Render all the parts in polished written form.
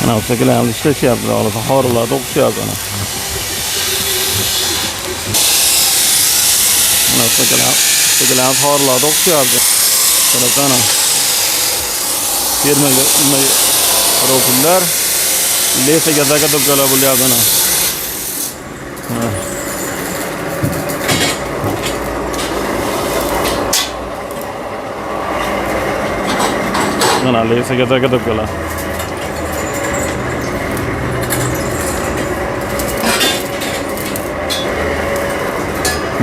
Mana ustakalar ishlashyapti, xohlasa xorilarda o'qishyapti mana. Mana ustakalar xorilarda o'qishyapti. Qarasana. Fermaga nima profillar lesaga заготовкаlar bo'lyapti mana. Mana. Mana lesaga заготовкаlar.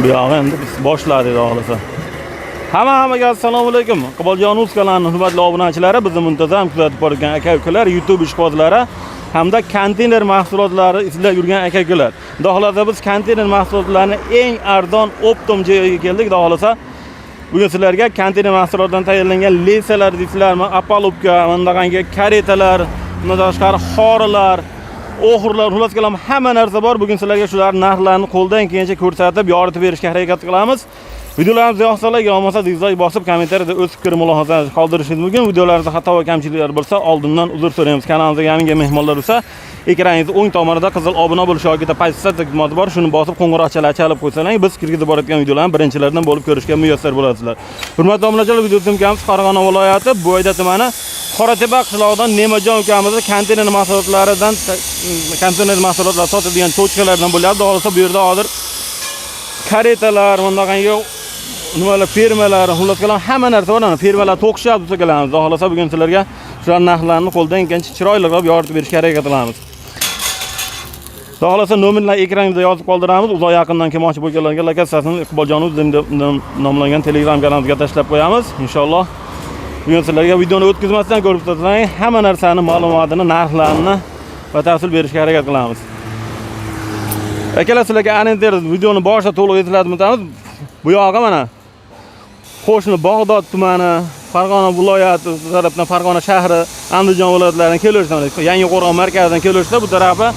Bu yog'i endi biz boshladik xohlasa. Hammaga assalomu alaykum. Iqboljon Uz kanalining hurmatli obunachilari, bizni muntazam kuzatib borgan aka-ukalar, YouTube ishqibozlari hamda konteyner mahsulotlari izlab yurgan aka-ukalar. Xudo xohlasa biz konteyner mahsulotlarini eng arzon optom joyiga keldik. Xudo xohlasa bugun sizlarga konteyner mahsulotlaridan tayyorlangan lesalar deysizlarmi, opalubka, bunaqangi karetalar, undan tashqari xorilar, o'g'irlar, xullas kalom hamma narsa bor. Bugun sizlarga shularning narxlarini qo'ldan kelgancha ko'rsatib, yoritib berishga harakat qilamiz. Videolarimizni yoqsa like, olmasa dislike bosib, kommentariyada o'z fikr mulohazangizni qoldirishingiz mumkin. Videolarimizda xato va kamchiliklar bo'lsa, oldindan uzr so'raymiz. Kanalimizga yangi mehmonlar bo'lsa, ekraningiz o'ng tomonida qizil obuna bo'lish yoki подписаться tugmasi bor. Shuni bosib qo'ng'iroqchalarni chalib qo'ysangiz, biz kirgizib borayotgan videolarni birinchilardan bo'lib ko'rishga muyassar bo'lasizlar. Hurmatli obunachilar, video syomkamiz Farg'ona viloyati Bo'yda tumani Qoratepa qishlog'idan Nemajon ukamizni konteyner mahsulotlaridan konteyner mahsulotlari sotadigan tochkalardan bo'lyapti. Xohlasa bu yerda hozir karetalar, bunaqangi nimalar, fermalar, xullas kalom hamma narsa bor. Mana fermalar to'qishyapti ukalarimiz. Xohlasa bugun sizlarga shular narxlarini qo'ldan kelgancha chiroyli qilib yoritib berishga harakat qilamiz. Xohlasa nomerlar ekranimizda yozib qoldiramiz. Uzoq yaqindan kelmoqchi bo'lganlarga lokatsiyasini Iqboljon Uz deb nomlangan Telegram kanalimizga tashlab qo'yamiz. Inshaalloh bugun sizlarga videoni o'tkazmasdan ko'rib tursangiz, hamma narsani ma'lumotini, narxlarini batafsil berishga harakat qilamiz. Akalar, sizlarga Anenter videoni boshida to'liq eslatib o'tamiz. Bu yog'i mana qo'shni Bag'dod tumani, Farg'ona viloyati tarafdan Farg'ona shahri, Andijon viloyatlaridan kelaversa, Yangi qo'rg'on markazidan kelaversa, bu tarafi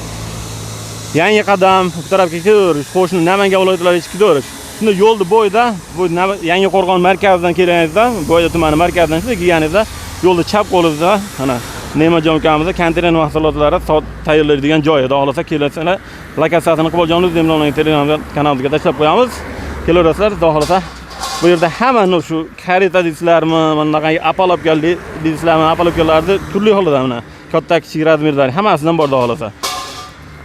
Yangi qadam, bu tarafga ketaverish, qo'shni Namangan viloyatlariga chiqib ketaverish. Shunda yo'lni bo'yida, bu Yangi qo'rg'on markazidan kelganingizda, Bo'yda tumani markazidan shunday kelganingizda, yo'lni chap qo'lingizda mana Nemajon ukamizni konteyner mahsulotlari tayyorlaydigan joyi. Xudo xohlasa kelasizlar, lokatsiyasini Iqboljon Uz deb nomlangan Telegram kanalimizga tashlab qo'yamiz. Kelaverasizlar, xudo xohlasa bu yerda hamma shu kareta deysizlarmi, bunaqangi opalubka deysizlarmi, opalubkalarni turli xilida mana katta kichik razmerlar hammasidan bor, xudo xohlasa.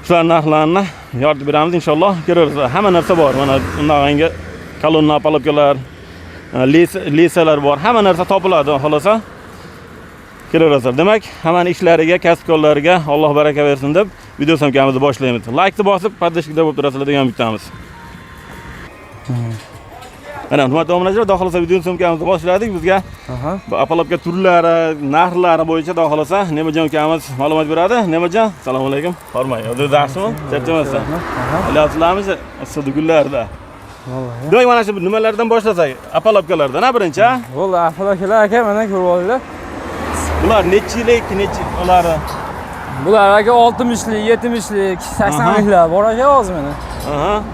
Shular narxlarini yoritib beramiz inshaalloh. Kelaverasizlar, hamma narsa bor. Mana bunaqangi kolonna opalubkalar, lesalar bor. Hamma narsa topiladi, xohlasa. Kelaverasizlar. Demak, hammani ishlariga, kasbkorlariga Alloh baraka bersin deb video syomkamizni boshlaymiz. Laykni bosib, поддержка da bo'lib turasizlar degan umiddamiz. Mana hurmatli obunachilar, xudo xohlasa video syomkamizni boshladik. Bizga bu opalubka turlari, narxlari bo'yicha xudo xohlasa Nemajon ukamiz ma'lumot beradi. Nemajon, assalomu alaykum. Hormang, o'zingiz yaxshimi? Charchamasdan. Bilyapsizlarmi, issiq kunlarda. Demak, mana shu nimalardan boshlasak? Opalubkalardan, ha, birinchi, ha? Bo'ldi, opalubkalar aka, mana ko'rib olinglar. Bular necha yillik, necha ular? Bular aka 60lik, 70lik, 80liklar bor aka hozir mana.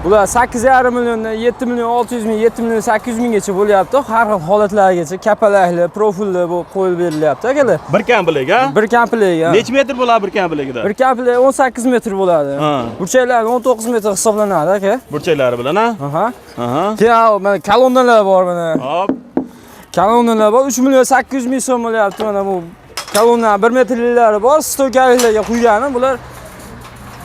Bular 8,5 milliondan 7 million 600 ming, 7 million 800 minggacha bo'lyapti. Har xil holatlargacha kapalakli, profilli bo'lib qo'yib berilyapti akalar. Bir komplekt, ha? Bir komplekt. Ha. Necha metr bo'ladi bir komplektida? Bir komplekt 18 metr bo'ladi. Burchaklari 19 metr hisoblanadi aka. Burchaklari bilan, ha? Aha. Aha. Keyin mana kolonnalar bor mana. Hop. Kolonnalar bor 3 million 800 ming so'm bo'lyapti mana bu. Kolonna 1 metrliklari bor, stoykaliklarga qo'ygani bular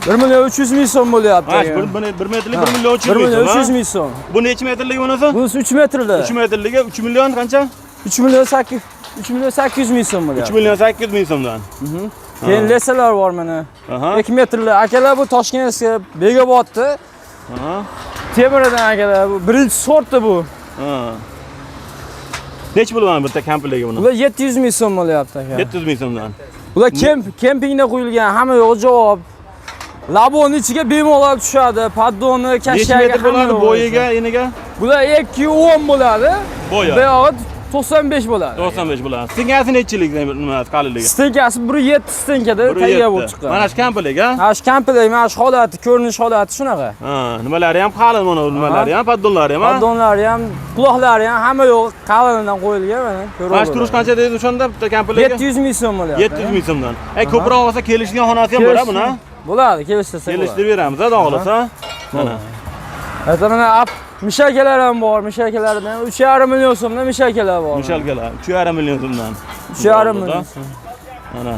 1 million 300 ming so'm bo'lyapti. Ha, 1 metrlik 1 million 300 1 ming million so'm, ha? 300 ming so'm. Bu necha metrlik bunisi? Bunisi 3 metrli. 3 metrligi 3 million qancha? 3 million 8 3 million 800 ming so'm 3 bo'lyapti. million 800 ming so'mdan. Keyin lesalar bor mana. 2 metrli akalar bu Toshkentga Begobodda temiridan akalar bu birinchi sorti bu. Ha. Necha pul mana bitta komplekti buni? Bular 700 ming so'm bo'lyapti aka. 700 ming so'mdan. Bular kempingda qo'yilgan, hamma yo'g'i javob. Laboni ichiga bemalol tushadi, paddoni, Necha kashkaga metr bo'ladi bo'yiga, eniga? Bular 2.10 bo'ladi. Bo'yi. Bu yog'i 95 bo'ladi. 95 bo'ladi. Стенка si nechilik nimasi qalinligi? Стенка si 1.7 стенка da tayyor bo'lib chiqqan. Mana shu komplekt, ha? Ha, shu komplekt, mana shu holati, ko'rinish holati shunaqa. Ha, nimalari ham qalin mana nimalari ham, поддон lari ham, ha? Поддон lari ham, quloqlari ham hamma yo'g'i qalinidan qo'yilgan mana. Ko'rib. Mana shu turish qancha deysiz o'shanda bitta komplekti? 700 ming so'm bo'lyapti. 700 ming so'mdan. Ko'proq olsa kelishgan xonasi ham bor buni, ha? Bo'ladi, kelishtirsa bo'ladi. Kelishtirib beramiz, xudo xohlasa. Mana. Masalan, mana mishakalar ham bor, mishakalardan 3,5 million so'mdan mishakalar bor. Mishalkalar 3,5 million so'mdan. 3,5 million so'm. Mana.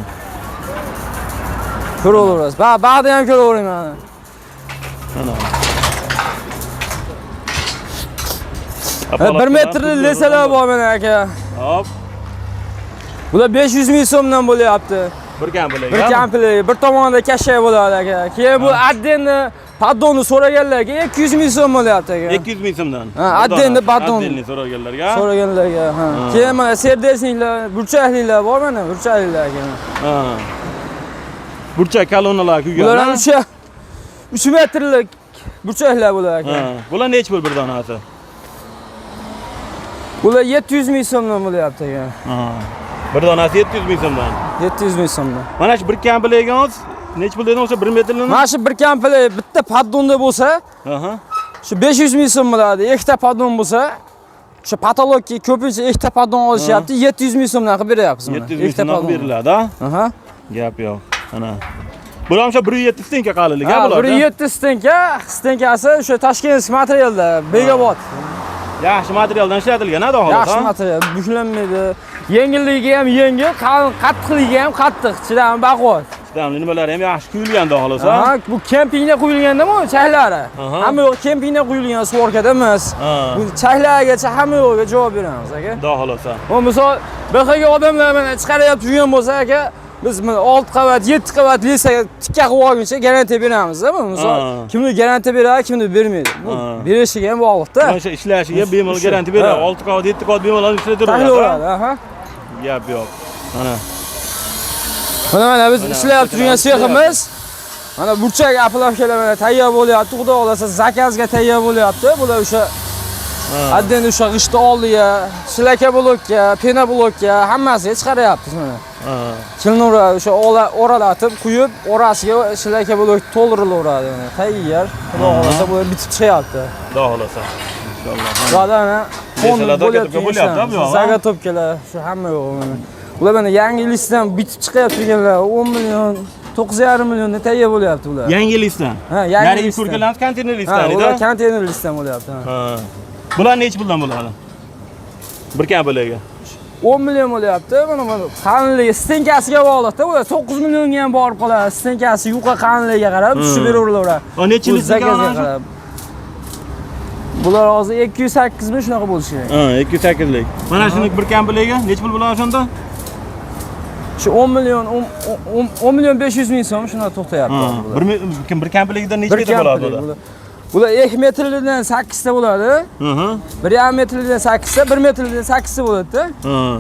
Ko'raverasiz. Bag'da ham ko'ravering mana. Mana. 1 metrli lesalar bor mana aka. Hop. Bular 500 ming so'mdan bo'lyapti. Bir komplekt. Bir komplekt, bir tomonida kashak bo'ladi aka. Keyin bu отдельно поддон ni so'raganlarga 200 ming so'm bo'lyapti aka. 200 ming so'mdan. Ha, отдельно поддон. Отдельно so'raganlarga. So'raganlarga, ha. Keyin mana сердечник lar, burchaklilar bor mana, burchaklilar aka. Ha. Burchak kolonnalar kuygan. Bular ham 3 metrlik burchaklar bular aka. Ha. Bular nechi pul bir donasi? Bular 700 ming so'mdan bo'lyapti aka. Ha. Bir donasi 700 ming so'mdan. 700 ming so'mdan. Mana shu bir komplektimiz nechi pul deding o'sha 1 metrlini? Mana shu bir komplekt bitta поддон da bo'lsa, Aha. shu 500 ming so'm bo'ladi. Ikkita поддон bo'lsa, o'sha потолок ka ko'pincha ikkita поддон olishyapti, 700 ming so'mdan qilib beryapmiz mana. 700 ming Ikkita so'mdan поддон. beriladi, ha? Aha. Gap yo'q. Mana. Bular ham o'sha 1.7 стенка qalinligi, ha Ha, bular? 1.7 стенка, стенка si o'sha Toshkent materialda, Begobod. Yaxshi materialdan ishlatilgan, ha, xolos, Yaxshi material, buklanmaydi. Yengilligi ham yengil, qalin, qattiqligi ham qattiq, chidami baquvvat. Chidamli nimalari ham yaxshi kuyilgan, xolos, ha? Ha, bu kempingda quyilganda bu chaylari. Hamma yo'q kempingda quyilgan, сварка da emas. Bu chaylargacha hamma yo'g'iga javob beramiz aka. Xudo xohlasa. Bu misol BXga odamlar mana chiqaryapti yurgan bo'lsa aka, biz mana 6 qavat, 7 qavat леса ga tikka qilib olguncha garantiya beramiz, bu misol kimdir garantiya beradi, kimdir bermaydi. Bu berishiga ham bog'liq-da. Mana shu ishlashiga bemalol garantiya beradi. 6 qavat, 7 qavat bemalol ishlataveradi. Tayyorlanadi, aha. Gap yo'q. Mana. Mana biz ishlab turgan seximiz. Mana burchak aplavkalar mana tayyor bo'lyapti. Xudo xohlasa заказ ga tayyor bo'lyapti. Bular o'sha отдельно o'sha g'ishtni oldiga, shlaka blokka, пена blokka hammasiga chiqaryapmiz mana. Kilinaveradi, o'sha oralatib quyib, orasiga shlaka blok to'ldirilaveradi mana. Tayyor. Xudo xohlasa bular bitib chiqyapti. Xudo xohlasa. Inshaalloh. Bularda mana fon Заготовка bo'lyapti, bu yoq, ha? Заготовка lar, shu hamma yo'q mana. Ular mana yangi лист dan bitib chiqyapti turganlar 10 million, 9,5 millionda tayyor bo'lyapti ular. Yangi лист dan. Ha, yangi Yangi лист dan. kurkalarimiz konteyner Ha, лист dan ular edi. konteyner лист dan bo'lyapti. Ha. Ha. Bular nechi puldan bo'ladi? Bir komplektiga. 10 million bo'lyapti. Mana qalinligi стенка siga bog'liqda. Ular 9 millionga ham borib qoladi. Стенка si yuqa qalinligiga qarab tushib beraveradi. O nechi Bu лист ekan заказ ga ana shu? qarab. Bular hozir 208 mi shunaqa bo'lishi kerak. Ha, 208 lik. Mana shuni bir komplektiga nechi pul bo'ladi o'shanda? Shu 10 million, 10 million 500 ming so'm shuna to'xtayapti hozir bular. Bir komplektidan necha Bir metr bo'ladi komplekt bular? bular. Bular 2 metrlidan 8 ta bo'ladi. 1,5 metrlidan 8 ta, 1 metrlidan 8 ta bo'ladi-da. Ha.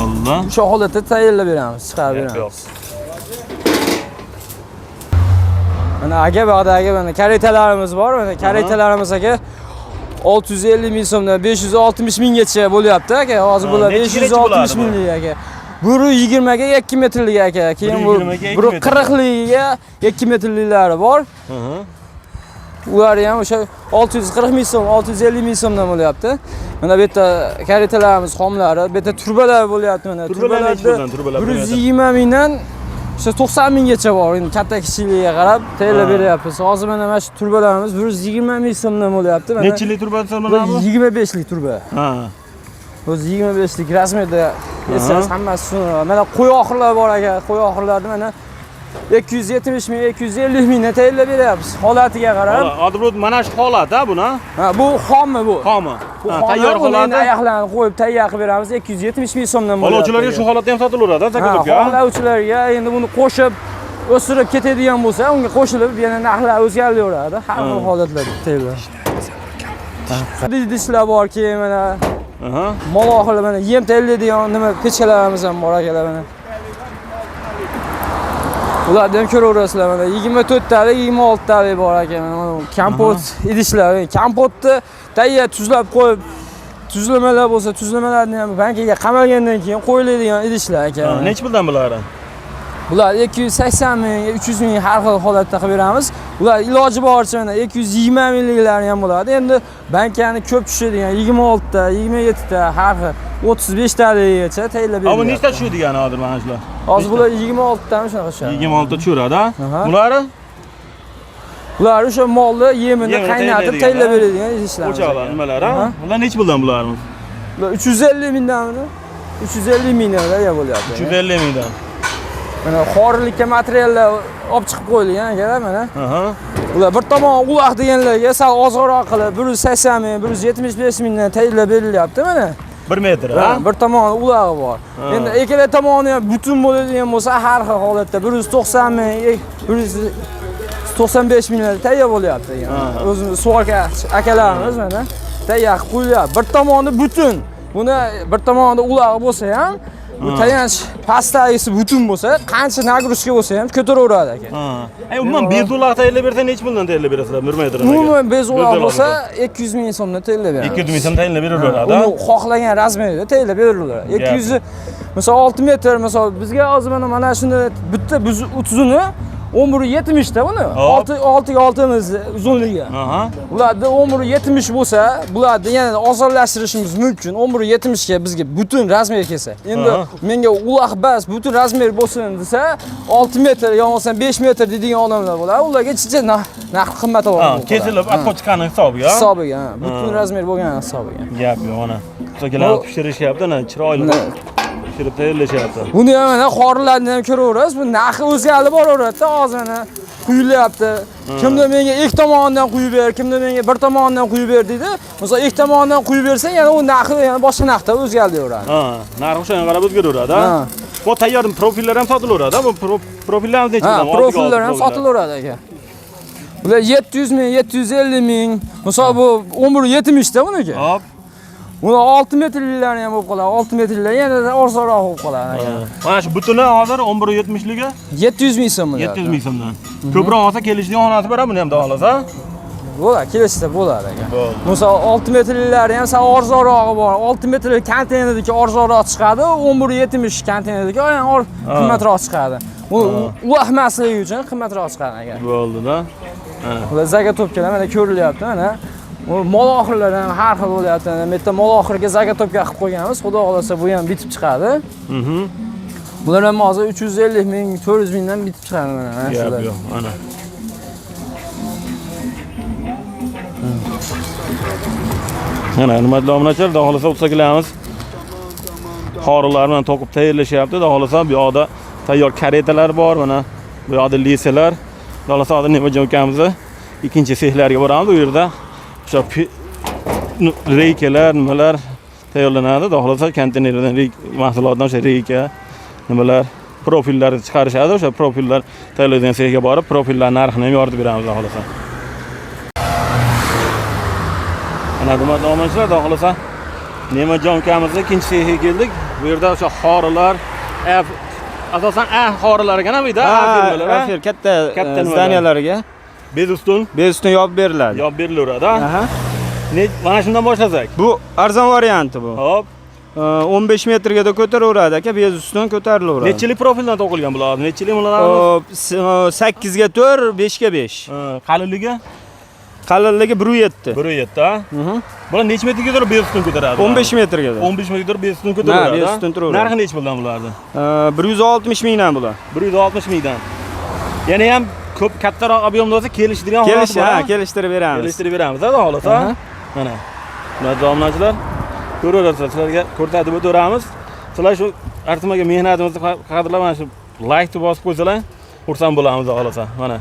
Allah. O'sha holatda tayyorlab beramiz, chiqarib Gap yo'q. beramiz. Mana aka bu yoqda aka mana karetalarimiz bor. Mana karetalarimiz aka 650 ming so'mdan 560 minggacha bo'lyapti aka. Hozir bular necha kecha 560 bo'ladi bu? minglik aka. 120 ga 2 metrlik aka. Keyin bu 120 ga 2 metr. 140ligiga 2 metrliklari bor. Ular ham o'sha 640 ming so'm, 650 ming so'mdan bo'lyapti. Mana bu yerda karetalarimiz xomlari, bu yerda turbalar bo'lyapti mana. Turbalar nechi puldan turbalar? 120 mingdan o'sha 90 minggacha bor. Endi katta kichikligiga qarab tayyorlab beryapmiz. Hozir mana shu turbalarimiz 120 ming so'mdan bo'lyapti. Mana Nechilik turba bu mana bu? 25lik turba. Ha. O'zi 25lik размер da esas hammasi shuni. Mana qo'y oxirlar bor aka, qo'y oxirlarni mana 270 ming, 250 mingdan tayyorlab beryapmiz. Holatiga qarab. Hozir bu mana shu holat ha buni? Ha, bu xommi bu? Xomi. Bu Ha, xommi, tayyor buni endi holati. oyoqlarini qo'yib tayyor qilib beramiz. 270 ming so'mdan bo'lyapti. Oluvchilarga shu holatda ham sotilaveradi, Ha, заготовка. xohlovchilarga endi buni qo'shib o'stirib ketadigan bo'lsa, unga qo'shilib yana narxlar o'zgarilaveradi. Har xil holatlarda tayyorlar. Idishlar bor, keyin mana mol oxiri mana yem tayyorlaydigan nima pechkalarimiz ham bor akalar mana. Ularni ham ko'raverasizlar mana 24 talik, 26 talik bor aka mana kompot idishlar. Kompotni tayyor tuzlab qo'yib, Tuzlamalar bo'lsa, tuzlamalarni ham bankaga qamalgandan keyin qo'yiladigan idishlar aka. Nechi puldan bulari? Bular 280 ming, 300 ming har xil holatda qilib beramiz. Bular iloji boricha mana 220 mingliklari ham bo'ladi. Endi bankani ko'p tushadigan 26 ta, 27 ta, har xil 35 taligacha tayyorlab Ha, bu beriladi. nechta tushadi hozir mana shular? Hozir bular 26 tami shunaqa tushadi. 26 ta tushiradi, ha? Aha. Bulari? Bular o'sha molni yemini Yemini qaynatib tayyorlaydigan, tayyorlab ha? beradigan idishlar. O'choqlar, nimalar, ha? Aha. Bular nechi puldan bular? Bular 350 mingdanmi? 350 mingdan bo'lyapti. 350 mingdan. Mana xorilikka materiallar olib chiqib qo'yilgan akalar mana. Aha. Ular bir tomon uloq deganlarga sal ozroq qilib 180 ming, 175 mingdan tayyorlab berilyapti mana. 1 metr, ha? Bir tomoni ulog'i bor. Ha. Endi ikkala tomoni ham butun bo'ladigan bo'lsa, har xil holatda 190 ming, 195 mingdan tayyor bo'lyapti. Ha. O'zimiz suvarka akalarimiz mana tayyor qilib qo'yilyapti. Bir tomoni butun. Buni bir tomonida ulog'i bo'lsa ham, bu Ha. tayanch pastdagisi butun bo'lsa, qancha nagruzka bo'lsa ham ko'taraveradi aka. Ha. Ay, umuman bez uloq tayyorlab bersa nechi puldan tayyorlab berasizlar 1 metrini? Umuman bez uloq uloq bo'lsa 200 ming so'mdan tayyorlab beramiz. 200 ming so'm tayyorlab beraveradi, Uni ha? xohlagan razmerida tayyorlab beriladi. 200 misol 6 metr misol bizga hozir mana shuni bitta uzuni 11.70 ta buni. Hop. 6 6 ga 6 uzunligi. Aha. Ularda 11.70 bo'lsa, bularni yana osonlashtirishimiz mumkin. 11.70 ga bizga butun razmer kelsa. Endi Aha. menga uloq bas butun razmer bo'lsin desa, 6 metr yo bo'lmasa 5 metr deydigan odamlar bo'ladi. Ularga chicha narx qimmatroq Ha, bo'lib qoladi. kesilib Ha. olib chiqqani hisobiga. Hisobiga, ha, butun razmer bo'lgan hisobiga. Gap yo'q, ana. Ustalar Bu- pishirishyapti, ana chiroyli Mana pishirib tayyorlashyapti. Buni ham mana xorilarni ham ko'raverasiz. Bu narxi o'zgarib boraveradi-da, hozir mana quyilyapti. Kimdir menga ikki tomonidan quyib ber, kimdir menga bir tomonidan quyib ber deydi. Masalan, ikki tomonidan quyib bersang, yana u narxi yana boshqa narxda o'zgaraveradi. Ha, narxi o'shanga qarab o'zgaraveradi, ha? Ha. Bu tayyor profillar ham sotilaveradi, bu profillar ham nechi Ha, puldan? profillar ham sotilaveradi aka. Bular 700 ming, 750 ming. Misol bu 11.70 ta buniki. Hop. Buni 6 metrliklari ham bo'lib qoladi. 6 metrliklar yanada arzonroq bo'lib qoladi aka. Mana shu butuni hozir 11.70 ligi 700 ming so'm bo'lyapti. 700 ming so'mdan. Ko'proq olsa kelishadigan xonasi bor, buni ham xohlasa. Bo'ladi, kelishsa bo'ladi aka. Bo'ldi. Misol 6 metrliklari ham sal arzonrog'i bor. 6 metrlik konteynerdagi arzonroq chiqadi, 11.70 konteynerdagi ham qimmatroq chiqadi. U uloqmasligi uchun qimmatroq chiqadi aka. Bo'ldi-da. Bular zagotovkalar mana ko'rilyapti mana. Bu mol oxirlari ham har xil bo'lyapti. Mana bu yerda mol oxiriga zagotovka qilib qo'yganmiz. Xudo xohlasa bu ham bitib chiqadi. Bular ham hozir 350 ming, 400 mingdan bitib chiqadi mana Gap shular. yo'q, ana. Mana hurmatli obunachilar, xudo xohlasa ustalarimiz xorilar bilan to'qib tayyorlashyapti. Xudo xohlasa bu yoqda tayyor karetalar bor, mana bu yoqda liselar. Xudo xohlasa hozir Nemajon ukamizni ikkinchi sexlarga boramiz. U yerda o'sha reykalar, nimalar tayyorlanadi. Xudo xohlasa konteynerdan mahsulotdan o'sha reyka, nimalar, profillarni chiqarishadi. O'sha profillar tayyorlaydigan sexga borib, profillar narxini ham yoritib beramiz xudo xohlasa. Mana hurmatli obunachilar, xudo xohlasa Nemajon ukamizni ikkinchi sexiga keldik. Bu yerda o'sha xorilar, F asosan A xorilar ekan, bu yerda A firmalar, ha? Afir katta Katta nimalar. zdaniyalarga Bez ustun bez ustun yopib beriladi. yopib berilaveradi, ha? Aha. Mana shundan boshlasak. Bu arzon varianti bu. Hop. 15 metrga da ko'taraveradi aka, bez ustun ko'tarilaveradi. Nechilik profildan to'qilgan bular? Nechilik bular? Hop, 8 ga 4, 5 ga 5. Qalinligi Qalinligi 1.7. 1.7, ha? Bular necha metrga turib bez ustun ko'taradi? 15 metrga. 15 metrga turib bez ustun ko'taraveradi. Ha, bez ustun turaveradi. Narxi nechi puldan bularni? 160 mingdan bular. 160 mingdan. Yana ham ko'p kattaroq ob'yomda bo'lsa kelishadigan holati Kelish, bor, ha, ha? kelishtirib beramiz. Kelishtirib beramiz, xudo xohlasa. Aha. Mana. Hurmatli obunachilar, ko'raverasizlar, sizlarga ko'rsatib o'taveramiz. Sizlar shu artimaga mehnatimizni qadrlab mana shu laykni bosib qo'ysalar, xursand bo'lamiz xudo xohlasa. Mana.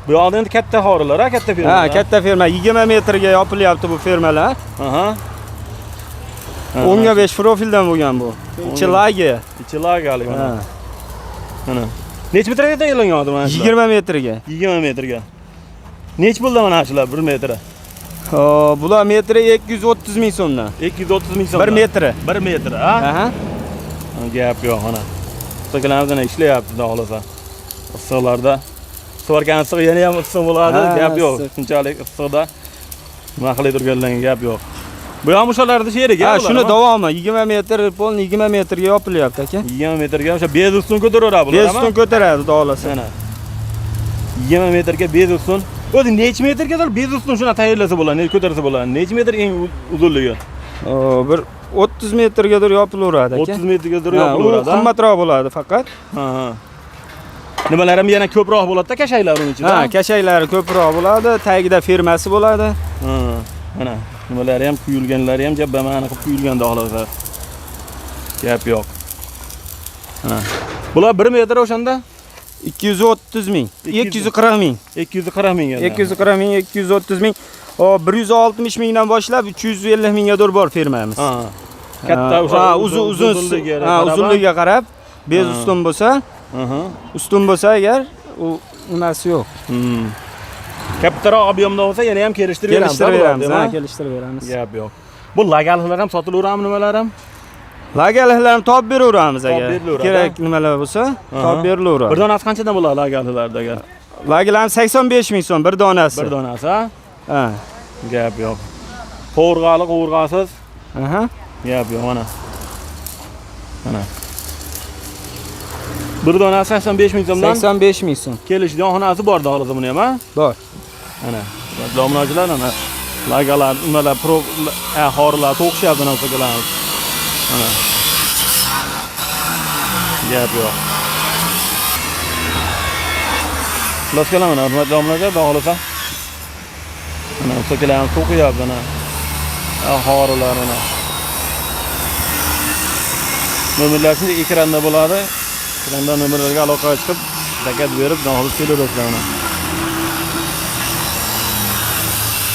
Bu yoqda endi katta xorilar, ha, katta firma. Ha, katta firma 20 metrga yopilyapti bu firmalar. Aha. 10 ga 5 profildan bo'lgan bu. Ichi lagi. Ichi lagali mana. Ha. Mana. Necha metrga tayyorlangan hozir mana shular? 20 metrga. 20 metrga. Necha puldan mana shular 1 metri? Bular metri 230 ming so'mdan. 230 ming so'm. 1 metri. 1 metri, ha? Aha. Gap yo'q, mana. Ustalarimiz ana ishlayapti, xudo xohlasa. Issiqlarda svarkani issig'i yana ham issiq bo'ladi, Ha, gap yo'q. issiq. Shunchalik issiqda nima qilib turganlarga gap yo'q. Bu ham o'shalarni sherigi. Ha, shuni davomi 20 metr, polni 20 metrga yopilyapti aka. 20 metrga o'sha bez ustun ko'taraveradi bular. Bez ustun ko'taradi, xudo xohlasa. Mana. 20 metrga bez ustun. O'zi necha metrga bez ustun shuni tayyorlasa bo'ladi, ne ko'tarsa bo'ladi? Necha metr eng uzunligi? Bir 30 metrgadir yopilaveradi aka. 30 metrgadir yopilaveradi. U qimmatroq bo'ladi faqat. Ha. Nimalar ham yana ko'proq bo'ladi-da, kashaklar uning ichida. Ha, kashaklari ko'proq bo'ladi, tagida firmasi bo'ladi. Ha, mana nimalari ham quyilganlari ham jabbamani qilib quyilgan xohlasa. Gap yo'q. Ha. Bular 1 metr o'shanda 230 ming, 240 ming. 240 ming. 240 ming, 230 ming. O 160 mingdan boshlab 350 minggadir bor firmamiz. Ha. Katta o'sha uzunligiga qarab, bez ustun bo'lsa, ustun bo'lsa agar u nimasi yo'q. Kattaroq ob'yomda bo'lsa yana ham kelishtirib beramiz. Kelishtirib beramiz, ha, kelishtirib beramiz. Gap yo'q. Bu lagallar ham sotilaveradimi, nimalar ham? Lagallar ham topib beraveramiz agar. Kerak nimalar bo'lsa, topib berilaveradi. Bir donasi qanchadan bo'ladi lagallarda agar? Lagallar 85 ming so'm bir donasi. Bir donasi, ha? Ha. Gap yo'q. Qovurg'ali, qovurg'asiz. Aha. Gap yo'q, mana. Mana. Bir donasi 85 ming so'mdan. 85 ming so'm. Kelishadigan xonasi bor, xohlasa buni ham, ha? Bor. Mana. Domlachilar mana lagalar, nimalar, xorilar to'qishyapti narsalar. Mana. Gap yo'q. Laskalar mana, hurmatli domlalar, xohlasa. Mana ustalar to'qiyapti mana. Xorilar mana. Nomerlar shunday ekranda bo'ladi. Ekranda nomerlarga aloqaga chiqib, zakat berib, xohlasa kelaverasizlar mana.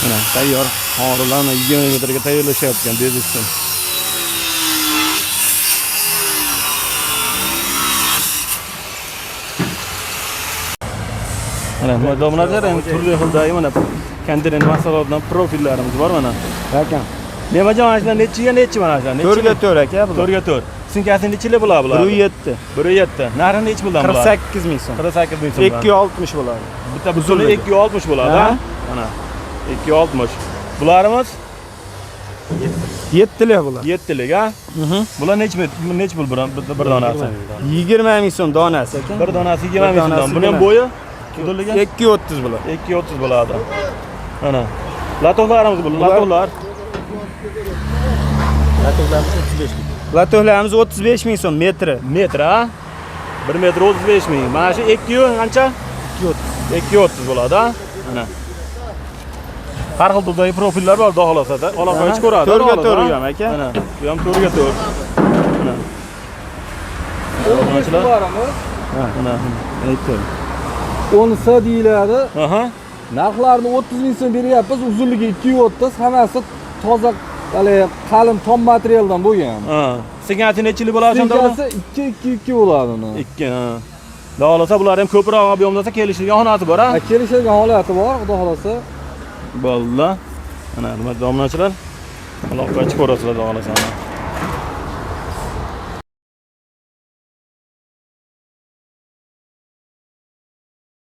Mana tayyor xorilarni 20 metrga tayyorlashyapti bez ustun. Mana domlalar endi turli xildagi mana konteyner mahsulotdan profillarimiz bor mana. Aka. Nemajon mana shular nechiga nechi mana shular? 4ga 4 aka bular. 4ga 4. Sinkasi nechilik bo'ladi bular? 1.7. 1.7. Narxi nechi puldan bo'ladi? 48 ming so'm. 48 ming so'm. 2.60 bo'ladi. Bitta buzuli 2.60 bo'ladi, ha? Mana 2.60. Bularimiz 7lik bular. 7lik, ha? Bular nechi nechi pul bir donasi? 20 ming so'm donasi aka. Bir donasi 20 ming so'mdan. Buni ham bo'yi uzunligi 2.30 bo'ladi. 2.30 bo'ladi. Mana latoklarimiz bu, latoklar. Latoklarimiz 35 lik. Latoklarimiz 35 ming so'm metri. Metr, ha? 1 metr 35 ming. Mana shu 2 qancha? 2.30. 2.30 bo'ladi, ha? Mana. Har xil turdagi profillar bor, xudo xohlasa. Aloqaga chiqaveradi. 4ga 4 ham aka. Mana, bu ham 4ga 4. Mana. Mana. Aytdim. 10 deyiladi. Aha. Narxlarini 30 ming so'm beryapmiz. Uzunligi 2.30, hammasi toza, hali qalin tom materialdan bo'lgan. Ha. Sinkasi nechilik bo'ladi o'shanda? Sinkasi 2 2 2 bo'ladi uni. 2, ha. Xudo xohlasa bular ham ko'proq ob'yomda kelishadigan holati bor, ha? Kelishadigan holati bor, xudo xohlasa. Bo'ldi. Mana, hurmatli domlachilar, aloqaga chiqaverasizlar, xudo xohlasa.